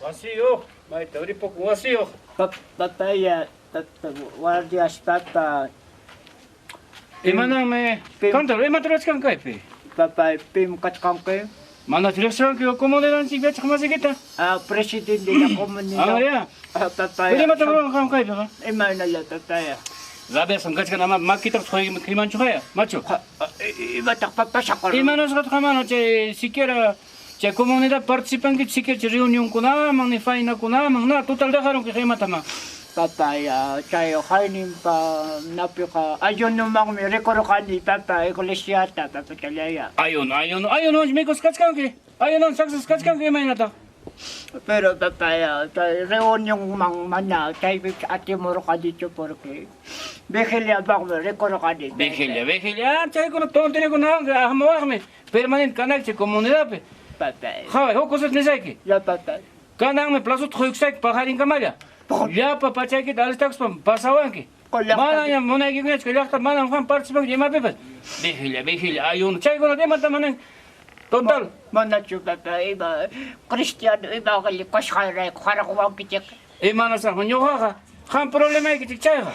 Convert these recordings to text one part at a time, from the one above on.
Wasiyuq, mayta ripukun wasiyuq. Papaya, guardias papa. Imananmi? Kantar, imata rurachkan kaypi? Papay, pim kachkanki? Mana riqsiwanki comunidadninchik yachaq masikita? Ah, presidente de la comunidad. Ah, ya. Ah, papaya. Pero imata ruran qam kaypiqa? Imaynalla, papaya. Rabiasqam kachkan ama makitapas quykimanchu haya, machu. Imataq papasaqar? Imanasqataq mana chay siquiera chay comunidad participankichu siquiera chay reunionkunaman ni fainakunaman na total dejarunki imatama. Papaya, chay hayninpa napiqa ayunumanmi rikurqani papa iglesiata papachalaya. Ayuno, ayuno, ayuno mikus kachkanki. Ayuno saksas kachkanki imaynataq. Pero papaya, chay reunionman mana chaypi atimurqanichu porque vigiliapaqmi rikurqani. Vigilia, vigilia, chaykuna tonterikunawan hamuwaqmi permanente kanakchi comunidadpi. Papaya. Haway, huk cosas nisayki. Ya papaya. Kananmi plazota quykusayki pajarinkamalla. Llapa pachaykita alistakuspa pasawanki. Manaña munaykikunachu kay llaqta manam qam participanki imapipas. Vigilia, vigilia, ayuno. Chaykunata imata manan total. Manachu papa ima cristiano evangélico kasqayrayku haraqwankichik. Imanasaq ñuqaqa qam problemaykichik chayqa.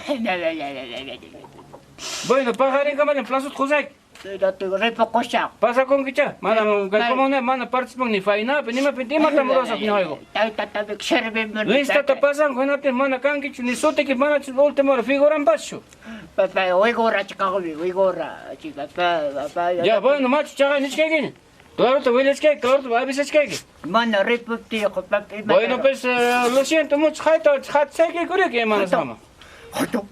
Bueno, pajarinkamallam plazota qusayki. Ripukusaq. Pasakunkicha, manam kay comunidad mana participan ni fainapi, nimapi, imatam rurasaq ñuqayku. Taytata servimuni. Listata pasanku hinaptin mana kankichu ni sutiki manachu última hora figuranpaschu. Papá, wigurachkaqmi, wigura. Papá, papá. Ya, bueno, machu chaqay nichkaykiña. Claro, te willachkayki, claro, te avisachkayki. Mana ripuptiyqa, papá. Bueno, pues, lo siento mucho, hayta, hatsaykikuriki imanasqama.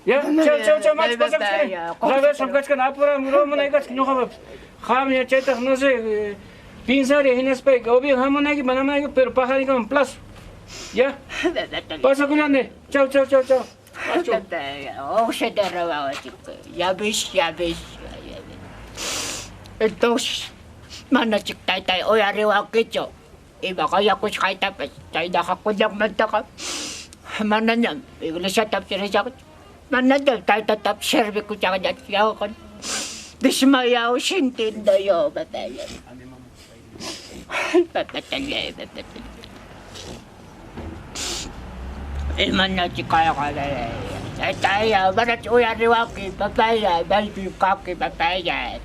Ya, chao, chao, chao, machu pasakuchkani. Rabiasqam kachkan, apuram, rumunay kachkan ñuqapapas. Qam ya chaytaq, no sé, pensari hinaspayki, o bien hamunayki, mana hamunayki, pero pajarinkaman plazo. Ya? Pasakunande. Chao, chao, chao, chao. Machu. Ya ves, ya ves. Entonces, manachik taytay uyariwankichu. Ima qayakusqaytapas chaynaqa kunanmantaqa manañam iglesiatapas risaqchu. Manañam taytatapas servikuchaqñachu. Desmayao sintiendo yo, papaya. Papatallay, papatallay. Imanachik kayqa. Taytaya, manach uyariwanki, papaya, maypi kanki, papaya.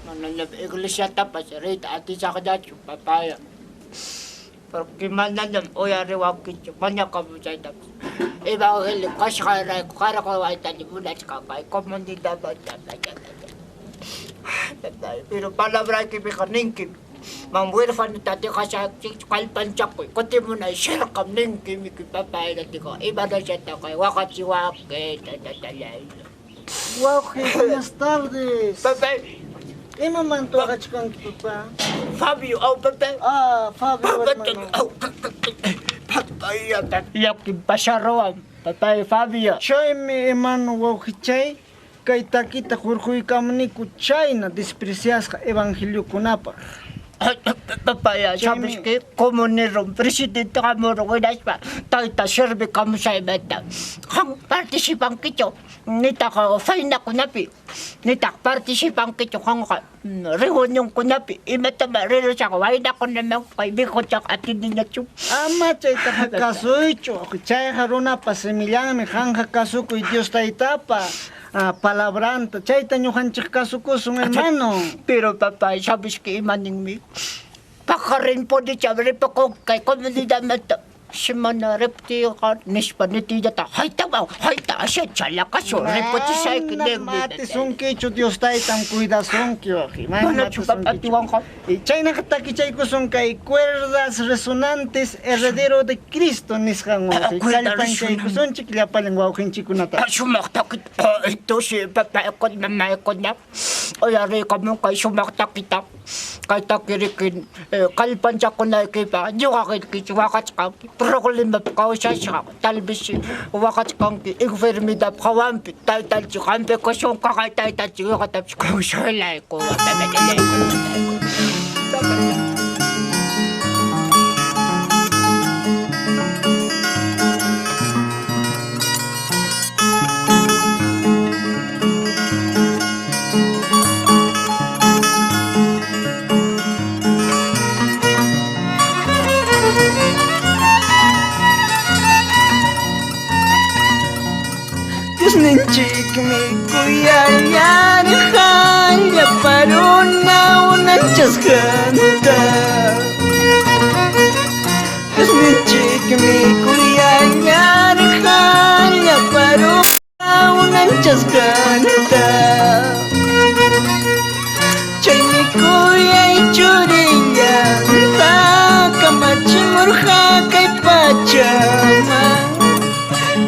Manañam iglesiatapas riyta atisaqñachu, papaya. Porque manañam uyariwankichu, mañakamuchaytapas. Evangélico kasqayrayku haraqawaytaña munachkan kay comunidadmanta. Pero palabraykipiqa ninkim. Man huérfanota dejasaykichik kallpanchakuy kutimunay sirqam ninkimiki papaya tika imanashataq kay waqachiwanki tatatallay. Wawqi, buenas tardes. Papá. Imamanta waqachkanki, papá? Fabio, oh, papá. Ah, Fabio, hermano. Papaya, llaki pasarruwan, papá Fabio. Chaymi, hermano, wawqichay, kay takita hurquykamuniku chayna despreciasqa evangeliokunapaq. Papaya, ¿sabes qué? Comunero, presidente hamurun hinaspa tayta servikamusaymanta. Qam participankichu, nitaq fainakunapi, nitaq participankichu qamqa reunionkunapi, imatama rirusaq waynakunaman kay mikhusaq atiniñachu. Ama chaytaqa kasuychu, chayqa runapa simillanmi, qamqa kasukuy Dios taytapa palabranta, chayta ñuqanchik kasukusun, hermano. Pero papá, ¿sabes qué? Imaninmi. Paqarin punichaw ripukun kay comunidadmanta. Simana riptiqa nispa nitillata haytawaw hayta asha chalakasu ripuchisayki ninmi. Matisunkichu Dios taytam cuidasunki wawqi. Manachu papatiwanqa. Y chaynaqa takichaykusun kay cuerdas resonantes heredero de Cristo nisqan wawqi. Kallpanchaykusunchik llapallan wawqinchikkunata. Sumaq takita entonces papaykuna mamaykuna uyariykamun kay sumaq takita. Kay takirikin kallpanchakunaykipaq ñuqaqiykichik waqachkanki problemapi kawsasqa tal vez waqachkanki enfermedad hawanpi taytanchik hampikusunqa kay taytanchik ñuqatapas kawsalayku. Diosninchikmi kuyallarqa llapa runa unanchasqanta. Diosninchikmi kuyallarqa llapa runa unanchasqanta. Chaymi kuyay churillanta kamachimurqa kay pachaman.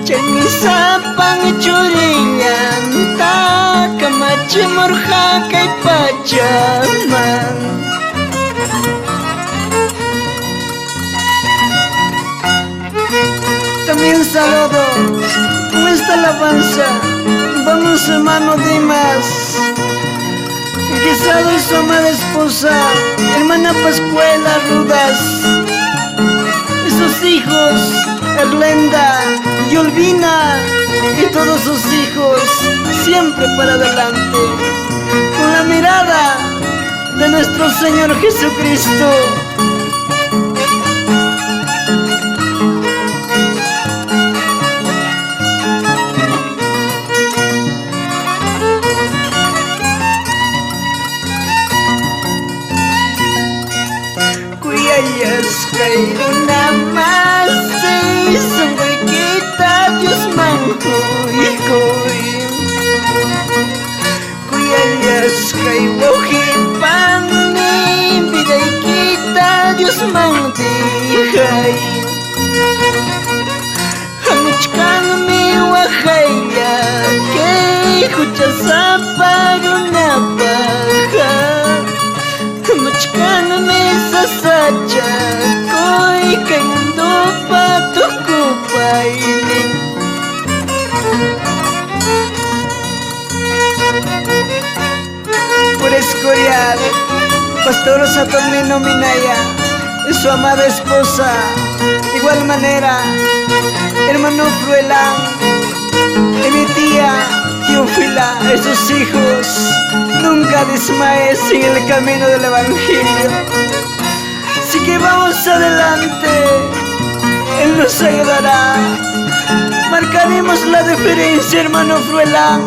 Chaymi sapan churillanta kamachimurqa kay pachaman. También saludo con esta alabanza. Vamos, hermano Dimas. Guisado y su amada esposa, hermana Pascuela Rudas, y sus hijos, Erlenda y Olvina, y todos sus hijos, siempre para adelante, con la mirada de nuestro Señor Jesucristo. Kuyallasqay runa masiy, sunquykita Diosman quykuy. Kuyallasqay wawqi pani, vidaykita Diosman dijay. Hamuchkanmi waqaylla kay huchasapa runapaqqa. Hamuchkanmi sasachakuy kay mundopa tukupaynin. Por Escorial, Pastor Saturnino Minaya y su amada esposa, igual manera, hermano Fruelán y mi tía Teófila y sus hijos, nunca desmayes en el camino del Evangelio. Así que vamos adelante, Él nos ayudará. Marcaremos la diferencia, hermano Fruelán.